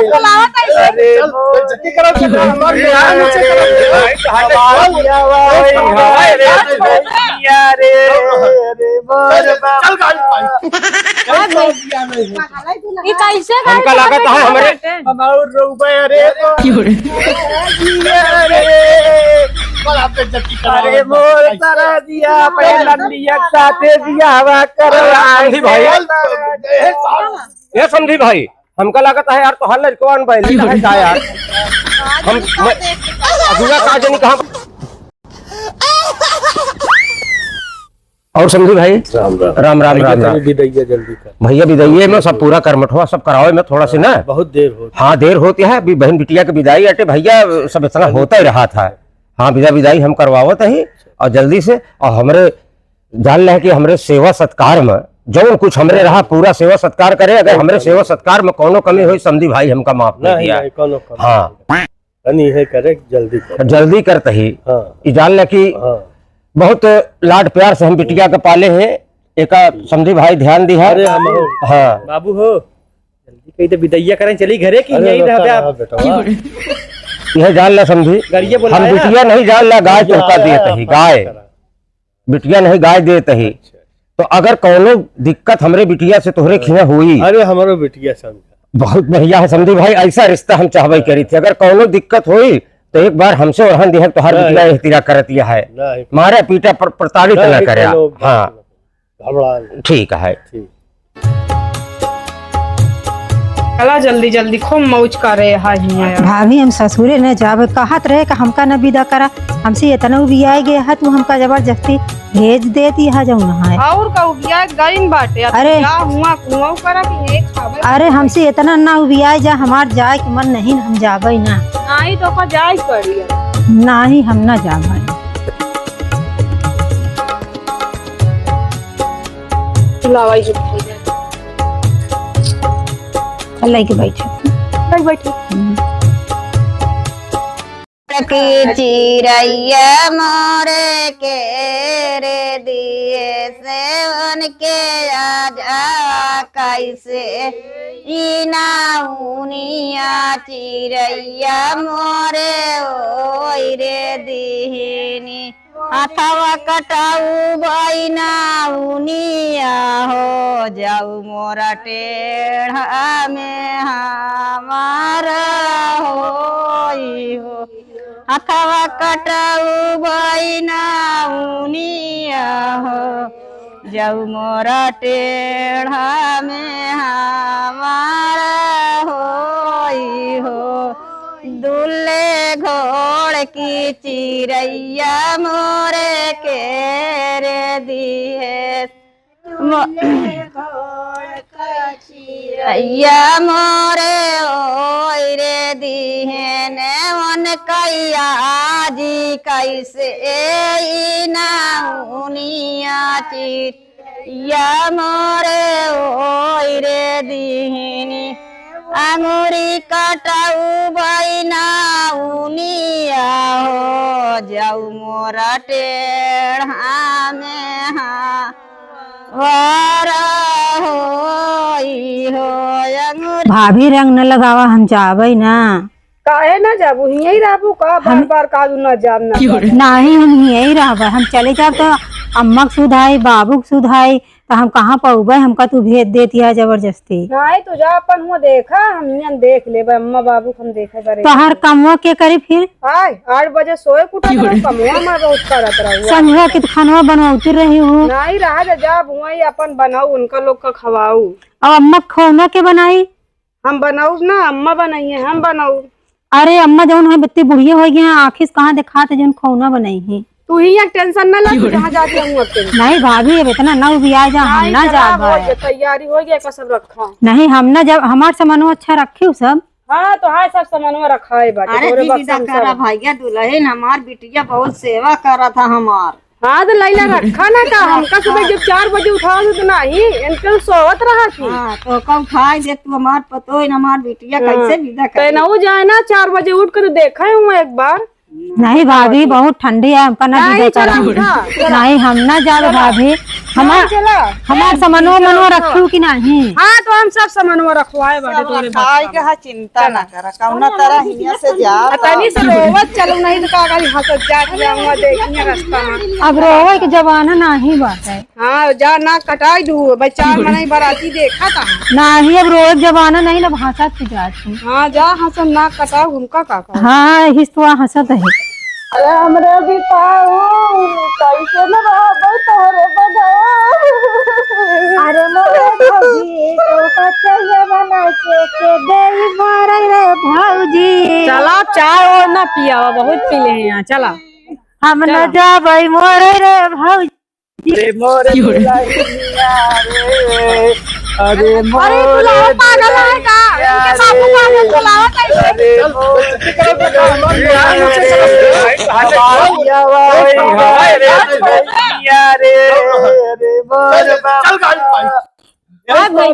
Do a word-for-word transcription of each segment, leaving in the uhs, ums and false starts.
बुलावा था इसे। अरे, चल, बोल। बेइज्जती करो, चल, हमारे यहाँ नीचे करो। अरे, अरे, अरे, अरे, अरे, चल, चल, गाड़ी पाई। ये कैसे गाड़ी हमका लागत है हमरे बाटे? हमारे रोबे, अरे, अरे, बड़ा बेइज्जती करा। अरे, मोर सारा दिया, पहला दिया, साथे दिया, हवा करो। अरे, समधी भाई। ए, समधी भाई, हमका लागत है यार, तोहार लड़कवा अनबैली है का यार? हम, मैं, अगुआ का जनी कहाँ? और समधी भाई? राम राम। राम, राम, भैया, राम, राम। तनी विदैया जल्दी कर। भैया, विदैये में सब पूरा करमठवा सब करावे में थोड़ा सी ना। बहुत देर होत। हाँ, देर होती है, अभी बहन बिटिया के विदाई अटे भैया, सब इतना होता ही रहा था। हाँ, विदा विदाई हम करवावत ही और जल्दी से, और हमरे जान ले कि हमरे सेवा सत्कार में जौन कुछ हमरे रहा, पूरा सेवा सत्कार करे। अगर हमरे सेवा सत्कार में कौनो कमी होई, समधी भाई हमका माफ कर नहीं, दिया। नहीं, कौनो कमी हाँ। नहीं। तनी है करे, जल्दी करे। जल्दी करत ही। हाँ। ई जान ले कि हाँ। बहुत लाड प्यार से हम बिटिया के पाले हैं। एका समधी भाई ध्यान दी है। अरे हम हो। हाँ। बाबू हो, जल्दी कही तो विदैया करें, चली घरे की अरे यही रह रोता जा। रहा बेटवा। यह जान ले समधी, गरिया बोला हम है ना? बिटिया नहीं जान ले, गाय बिटिया तोहका आया देत है, ही, बात गाय। करा। बिटिया नहीं, गाय देत ही। अच्छा। तो अगर कौनो दिक्कत हमरे बिटिया से तोहरे हाँ। खिया हुई, अरे, हमरो बिटिया समझा। बहुत बढ़िया है समधी भाई, ऐसा रिश्ता हम चाहबे करी थे। अगर कौनो दिक्कत हुई, तो एक बार हमसे ओढ़न दिया, तोहार नहीं। बिटिया एह तिरा करत यह है। नहीं। मारे पीटा पर, प्रताड़ित नहीं, ना करे। कौनो बात हाँ। नहीं। घबरा नहीं। ठीक है। ठीक। चला जल्दी जल्दी, खूब मौज करे है हियाँ। भाभी, हम ससुरे न जाबे, कहत रहे कि हमका न विदा करा, हमसे इतना उबियाए गए है, तू हमका जबरदस्ती भेज देती है जौन है। और का उबियाए गइन बाटे, अब अरे। क्या हुआ, कुआँ करा कि नहीं खाबे? अरे, हमसे इतना ना उबियाए जा, हमार जाए के मन नहीं, हम जाबे ना। नहीं तो का जाए पड़ी। नहीं, हम ना जाबे। लावा, ये चल, लेके बैठे। चल, बैठे। हम्म। की चिरैया मोरे के रे दिए से उनके आजा कैसे ई नाउनिया चिरैया मोरे ओइ रे दिहिनी। हथवा कटाऊ बहिना उनिया हो, जाऊ मोरा टेढ़ा में हमारा होई हो। हथवा कटाऊ बहिना उनिया हो, जाऊ मोरा टेढ़ा में हमारा होई हो। दुल्ले घोड़ की चिरैया मोरे के रे दिहे। मो-, दुल्ले घोड़ की चिरैया मोरे ओइ रे दिहे ने उनकैया जी कैसे ई नाउनिया चिर या मोरे ओइ रे दिहिनी, अंगुरी कटाऊ बहिना उनिया हो, जाऊ मोरा टेढ़ा में हमारा होई हो अंगुरी। भाभी, रंग न लगावा, हम जाबै ना। काहे ना जाबू? हियई रहबू का? बार हम बार काजू ना जाब ना जाब। नाही, हम हियई रहबे। हम चले जाब तो अम्मा के सुधाई, बाबू के सुधाई, तो हम कहाँ पउबे? हमका तू भेज देती है जबरदस्ती। नाही, तू जा अपन हुआ देखा, हम हियन देख लेबे, अम्मा बाबू के हम देखे बरे। तोहार कमवा के करी फिर? आय, आठ बजे सोए के उठत रहू, कमवा में बहुत करत रहू। संझवा के तो खानवा बनवती रही हूँ। नाही, रहा जा, जाब हुआ ही अपन बनाऊ, उनका लोग का खवाऊ। अब अम्मा के खौना के बनाई? हम बनाउब ना, अम्मा बनाई है, हम बनाउब। अरे अम्मा जौन है बत्ती बुढ़िया होइ गई है, आँखी से कहाँ देखात है जौन खौना बनाई है। तू ही एक tension ना ला, तू जहाँ जाती है वहाँ tension। नहीं भाभी, अब इतना ना उबिया जा, हम नहीं, ना चला, जाब हो है। गया, तैयारी हो गया, का सब रखा। नहीं, हम ना जाब, हमार सामानो अच्छा रखी हो सब। हाँ, तो हाँ, सब सामानो रखा है बाटे, अरे तोरे जी, बक्सा विदा में सब करा है। भैया, दुल्हन हमार बिटिया बहुत सेवा करा था हमार। हाँ, तो लैला रखा ना का, हमका सुबह जब चार बजे उठाओ तो नाही, इनके सोवत रहा थी। हाँ, तो का उठाए दे तू हमार पतोह, हमार बिटिया हाँ। कैसे विदा तो करे? ना वो जाए ना, चार बजे उठ कर देखा है हुआ एक बार। नहीं भाभी, बहुत ठंडी है, हमका ना नहीं, दीदा चला, करा। हाँ, चला। नहीं, हम ना जाबे चला। भाभी। नहीं, हमार, चला। हमार सामानवा चला, मनवा चला। रखू कि नहीं? हाँ, तो हम सब सामानवा रखवाए बाटे सब तोरे रखाई बच्चा के, हाँ, चिंता ना चला। करा, कौनो तरह हियाँ से जा। आ, तनी से रोवत चलू, नहीं तो का करी, हंसत जात जाऊंगा, देखिए रास्ता में। अब रोवे के जमाना नहीं बाटे। हाँ, जा नाक कटाई दू, भाई, चार मनई बराती देखा था। नाही, अब रोए के जमाना नहीं ना, हंसत की जात है। हाँ, जा हंसत नाक कटाओ, हमका का कहो? हाँ, हिस तो हंसत है। अरे हमरे बिताऊ, कैसे न रहबै तोहरे बगैर। अरे मोरे भौजी, तो कचैया बना के, के देई मोरे रे भौजी। चला, चाय और ना पियावा, बहुत पी ले हैं यहाँ, चला। हम न चला। जाबै मोरे रे भौजी। अरे मोरे दुल्हनिया रे, अरे अरे मोरे दुल्हा पागल है का? इनके बाबू का है, बुलावा कैसे? अरे मोरे दुल्हनिया रे, अरे मोरे बाबा। चल गाड़ी भाई। भाग गई।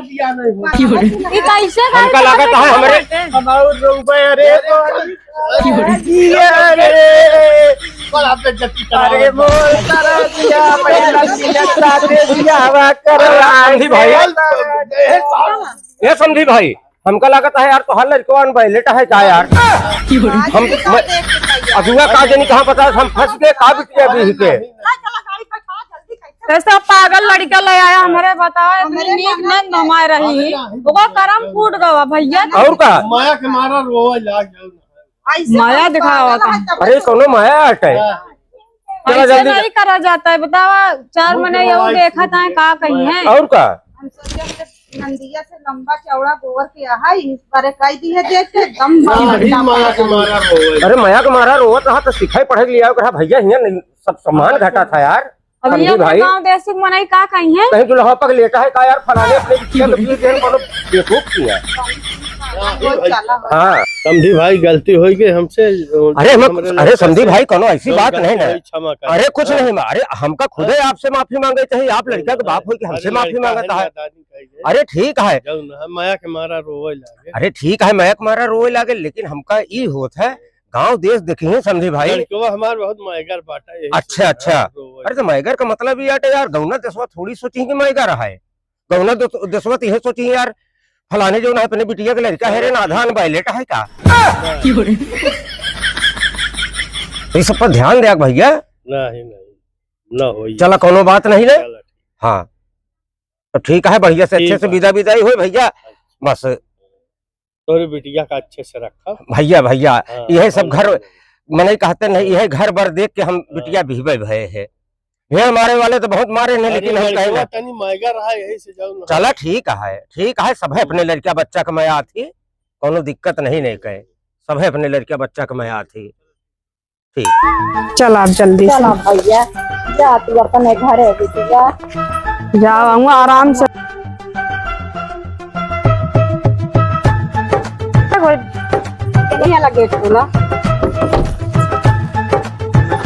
ई कैसे हमका लागत है हमरे हमार रोबे, अरे मोर दिया रे। बड़ा बेइज्जती करा। अरे मोर तरह दिया, पहला दिया, साथे दियावा करवा। समधी भाई, ए समधी भाई, हमका लागत है यार, तोहार लड़कवा अनबैलेट है का यार? हम, मैं, अगुआ का जनी कहाँ पता, हम फंस गए का बिटिया बीह के। ये सब पागल लड़का ले आया हमरे, बताओ, इतनी नीक नंद हमारे रही, ओकर करम फूट गवा भैया। और का? माया के मारा रोवा लाग जाओ। ऐसे माया हम दिखावा पागल था। है तब अरे, कौनो माया आटे। हाँ। चला ऐसे जल्दी। नहीं करा जाता है, बतावा, चार बहुत मने ये बड़ा देखा था, का कही है? और का? हम सोचे हम जब नंदिया से लंबा चौड़ा गोबर के आहा, इस बारे कह दी है, देख के एकदम बड़ा हाँ, लड़का माया के पागल। मारा रोवा। अरे, माया के मारा रोवत रहा तो सिखाई पढ़े के लिए आओ, कहा, "भैया, हियाँ नहीं, सब सामान घटा था यार।" अब समधी ये भाई। गाँव देसी के मनई का कही है? कहीं दुल्हा पग लेटा है का यार, फलाने अपने बिटिया के बीच में कोनो बेवकूफ किया। हाँ। समधी भाई, गलती हो गई हमसे। अरे हम, हमरे अरे लड़का समधी से भाई, कोनो ऐसी बात गलती नहीं ना। हुई, क्षमा कर। अरे कुछ हाँ। नहीं, अरे हमका खुदे हाँ। आपसे माफी मांगे चाहिए, आप लड़का के बाप हो के हमसे अरे माफी लड़का मांगता है है। नादानी कह गए। अरे ठीक है। जब ना माया के मारा रोवे लागे। अरे ठीक है, माया के मारा रोवे लागे, लेकिन हमका ई होत है, गाँव देश देखिए समधी भाई। लड़कवा हमार बहुत मायगर बाटा, यही अच्छा, से अच्छा। हाँ, रोवे। अरे तो मायगर का मतलब ये आटे यार, गौना देशवा थोड़ी सोची कि मायगर है। गौना दे-, देशवा तो यह सोची यार, फलाने जो ना अपने बिटिया के लड़का है रे, ना आधान बैलेट है का? हाँ। ये सब पर ध्यान दे भैया। नहीं, नहीं, ना होई। चला, कोनो बात नहीं ले। चला, ठीक। हाँ, तो ठीक है, बढ़िया से, ठीक अच्छे से बा। विदा विदाई होई भैया। बस। तोरे बिटिया का अच्छे से रखा। भैया, भैया, हाँ, यह सब हाँ, घर, हाँ। मनई कहते नहीं, यह घर बर देख के हम हाँ। बिटिया बिहबे भये है। ये मारे वाले तो बहुत मारे नहीं, अरे लेकिन हम लड़कवा कहे ना। तनी मायगा रहा, यही से जाओ ना। चला, ठीक है, ठीक है, सब है अपने लड़का बच्चा के मया आथी, कोनो दिक्कत नहीं, नहीं कहे, सब है अपने लड़का बच्चा के मया आथी। ठीक। चल आप जल्दी से। चला भैया, जा तू अपने घरे बिटिया। जाओ, आऊँ आराम से। बढ़िया लगे बोला।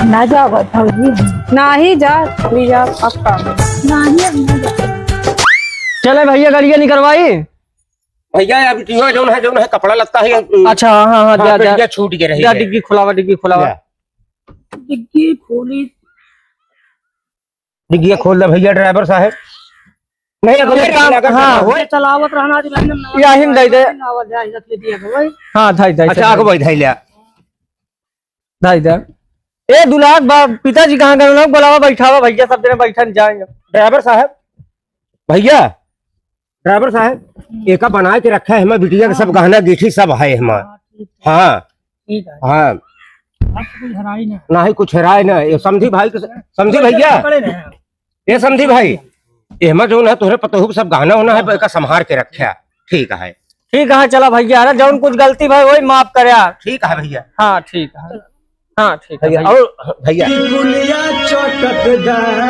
ना जाओ भौजी। नाही जा, भी जा, अब का। नाही, अब ना जा। चले भैया, गड़िया निकरवाई। भैया, अभी तो जौन है, जौन है, कपड़ा लत्ता है, अच्छा, हाँ, हाँ, हाँ, जा, जा। पेटिया छूट के रही जा, है। डिग्गी खुलावा, डिग्गी खुलावा। जा। डिग्गी खोली। डिग्गिया खोल दे भैया, ड्राइवर साहब। नहीं, अगर एक काम, लगा हाँ। हो। चलावत रहना, आज लाइन में या हिम दे दे। आवाज जाए, इधर ले दिया गया। हाँ, धाई, धाई, अच्छा, धाई। आगे भाई, धाई लिया। धाई, धाई। ए, दुल्हा के बा-, पिताजी कहाँ गए? लोग बुलावा, बैठावा भैया, सब जने बैठन जाएंगे। ड्राइवर साहब, भैया, ड्राइवर साहब, एका बना के रखा है, हमार बिटिया के सब गहना गीठी सब है हमार। हाँ, ठीक है। हाँ। हाँ। अब तो कुछ हेराई ना। ना ही कुछ हेराई ना। ये समधी भाई के, समधी भैया, पकड़े ना। ये समधी भाई, ये हमार जौन है, तोहरे पतोहू के सब गहना होना है, एका संभार के रख्या। ठीक है। ठीक है, चला भैया, अरे जौन कुछ गलती भाई वही माफ करया। ठीक है भैया। हाँ, ठीक है। हाँ, ठीक है भैया, भैया। और भैया। टिकुलिया चटकदार।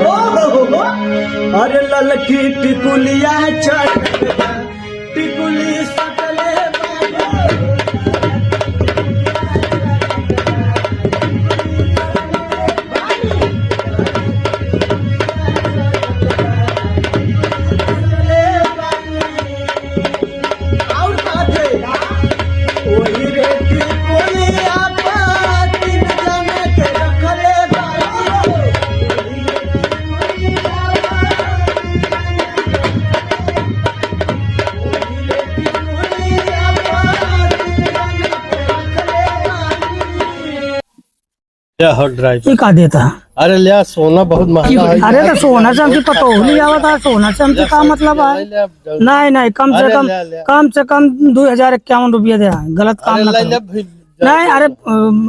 ओ हो हो हो। अरे ललकी टिकुलिया चटकदार। टिकुली सटले बाबू। और बात है, वही रे टिकुलिया पर क्या हो ड्राइवर? ये का देता है? अरे ले, सोना बहुत महंगा है। अरे तो सोना से हमसे पतोह नहीं आवत है, सोना से हमसे का मतलब है? नहीं, नहीं, कम से कम, कम से कम दो हजार इक्यावन रुपया दे, गलत काम ना करो। नहीं, अरे,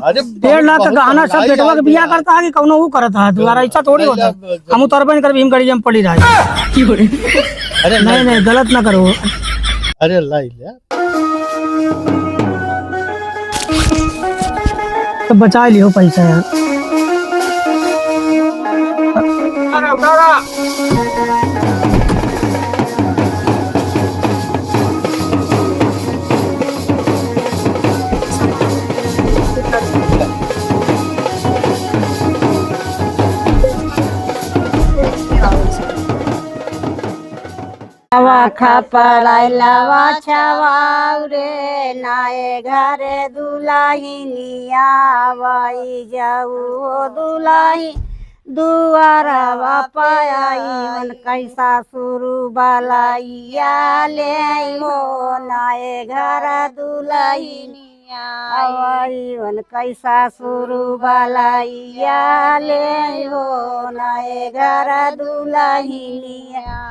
अरे, डेढ़ लाख का गहना सब बेटवा के बियाह करता है कि कौनो वो करता है? दोबारा ऐसा थोड़ी होता है। हम उतरबे नहीं करबे, हम गड़िया में पड़ी रही। अरे नहीं, नहीं, गलत ना करो। अरे लाई ले। तो बचा लियो पैसा यार। लावा खपड़ाई लावा छवाऊ रे, नाए घर दुलहिनिया आवई जाऊ हो दुलही दुआरवा पयाई। मन कैसा सुरु बलैया लेई हो, नाए घर दुलहिनिया आवई। मन कैसा सुरु बलैया लेई हो, नाए घर दुलहिनिया।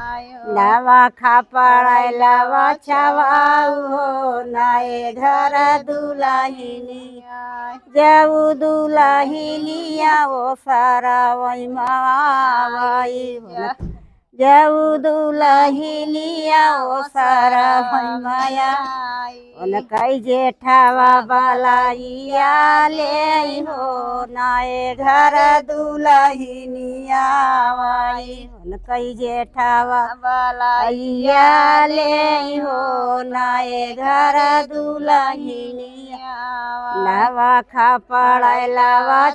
लावा खपड़ाई लावा छवाऊ हो, नाए घर दुलहिनिया। जाऊ दुलहिनिया ओ सारा वही मावाई। जाऊ दुलहिनिया ओ सारा वही माया। उनकई जेठावा बलैया लेई हो, नाए घर दुलहिनिया आवई। उनकई जेठावा बलैया लेई हो, नाए घर दुलहिनिया आवई। लावा खपड़ाई लावा